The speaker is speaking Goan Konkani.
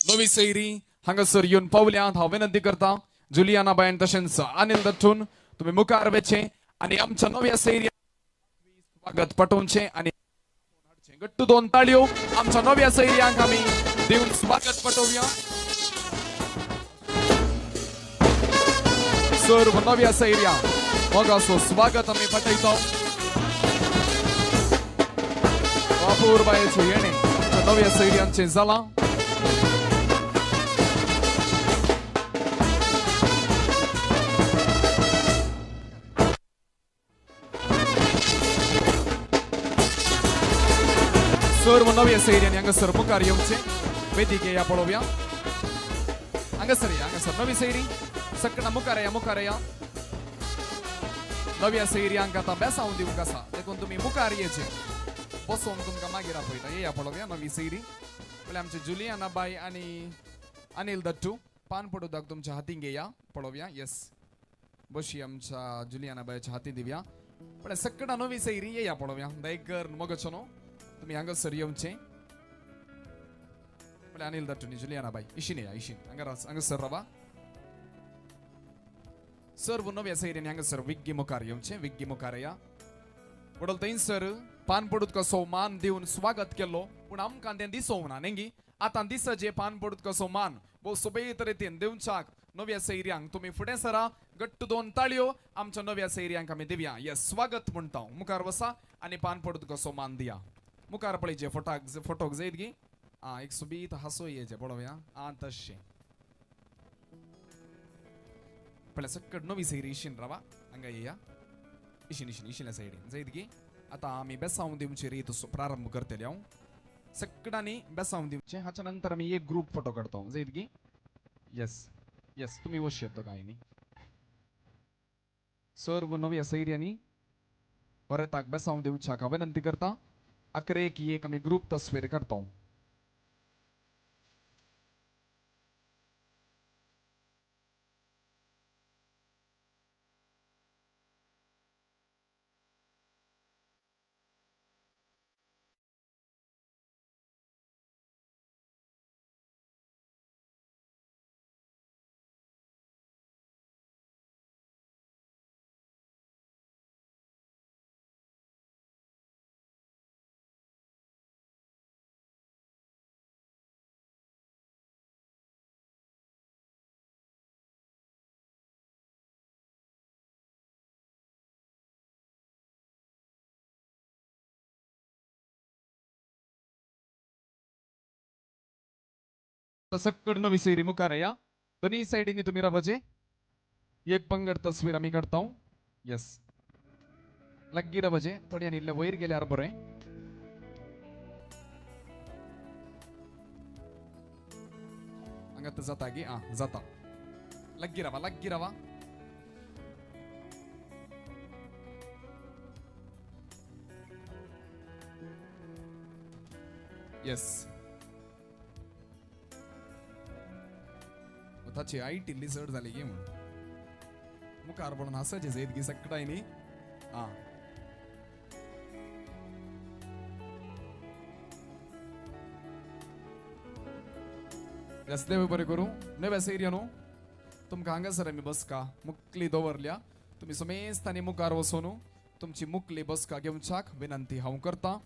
नवी सैरी हांगासर येवन पावल्यात. हांव विनंती करता जुलियाना बायन तशेंच अनिल दत्तून तुम्ही मुखार वेचे आणि आमच्या नव्या सैरी स्वागत पटोवचें आणि गट्टू दोन ताळयो आमच्या नव्या सैर्यांक आमी दिवन स्वागत पटोवया. सर्व नव्या सैर्या मोगाचो स्वागत आमी पटयतो. अपूर्बायेचें येणें आमच्या नव्या सैर्यांचें जालां. सर्व नव्या सैर्यांनी हांगासर मुखार येवचें, वेदिके या पळोवया. हांगासर या, हांगासर नवी सैरी सगळ्या मुखार या, मुखार या. नव्या सैर्यांक आतां बेसांव दिवंक आसा, देखून तुमी मुखार येचे, बसोवन तुमकां मागीर आपयता. येया पळोवया नवी सैरी. पळय आमचे जुलियाना बाय आनी अनिल दट्टू पान पडुदाक तुमच्या हातीन घेया पळोवया. येस, बशी आमच्या जुलियाना बायच्या हाती दिवया. पळय सगळ्या नवी सैरी येया पळोवया. दयकर मगचो न्हू तुमी हांगासर येवचें. पळय अनिल दट्टू नी जुलियाना बाय इशीन या, इशीन हांगा हांगासर रावा. सर्व नव्या सैऱ्यांनी हांगासर विग्गी मुखार येवचें, विग्गी मुखार या. वडल थंयसर पान पडूत कसो मान दिवन स्वागत केलो, पूण आमकां तें दिसोवना न्ही. आतां दिसचे पान पडूत कसो मान भोव सोबीत रितीन दिवच्याक नव्या सैऱ्यांक तुमी फुडें सरा. गट्ट दोन ताळयो आमच्या नव्या सैऱ्यांक आमी दिवया. येस, स्वागत म्हणटा. मुखार वसा आनी पान पडूत कसो मान दिया. मुखार पळयचे फोटाक, फोटोक जायत गी. आं, एक सोबीत हांसो येचे पळोवया. आं, तशें पळय सक्कड नवी सैरी इशीन रावा. हांगा येया, इशीन इशीन इशिल्या सायडीन जायत गी. आतां आमी बेसांव दिवची रीत प्रारंभ करतले. हांव सगळ्यांनी बेसांव दिवचें, हाच्या नंतर आमी एक ग्रुप फोटो काडतो. जायत गी? येस येस, तुमी वशी येतो काय न्ही. सर्व नव्या सैऱ्यांनी परताक बेसांव दिवच्याक हांव विनंती करता. अकरेक एक आमी ग्रुप तस्वीर काडतो. सक्कड नवी सैरी मुखार या. दोन्ही सायडींनी तुमी रावचे. एक पंगड तस्वीर आमी काडता. येस, लागीं रावचे, थोड्यांनी इल्ले वयर गेल्यार बरें. हांगा तर जाता गी. आं, जाता. लागीं रावा, लागीं रावा. येस, ताची हायट इल्ली चड जाली गी म्हूण मुखार पडून हांसाचें जायत गी सगळ्यांनी न्ही. आं, येस, देव बरें करूं. नव्या सैर्या न्हू, तुमकां हांगासर आमी बसका मुकली दवरल्या. तुमी समेस्तांनी मुखार वचून तुमची मुकली बसका घेवच्याक विनंती हांव करता.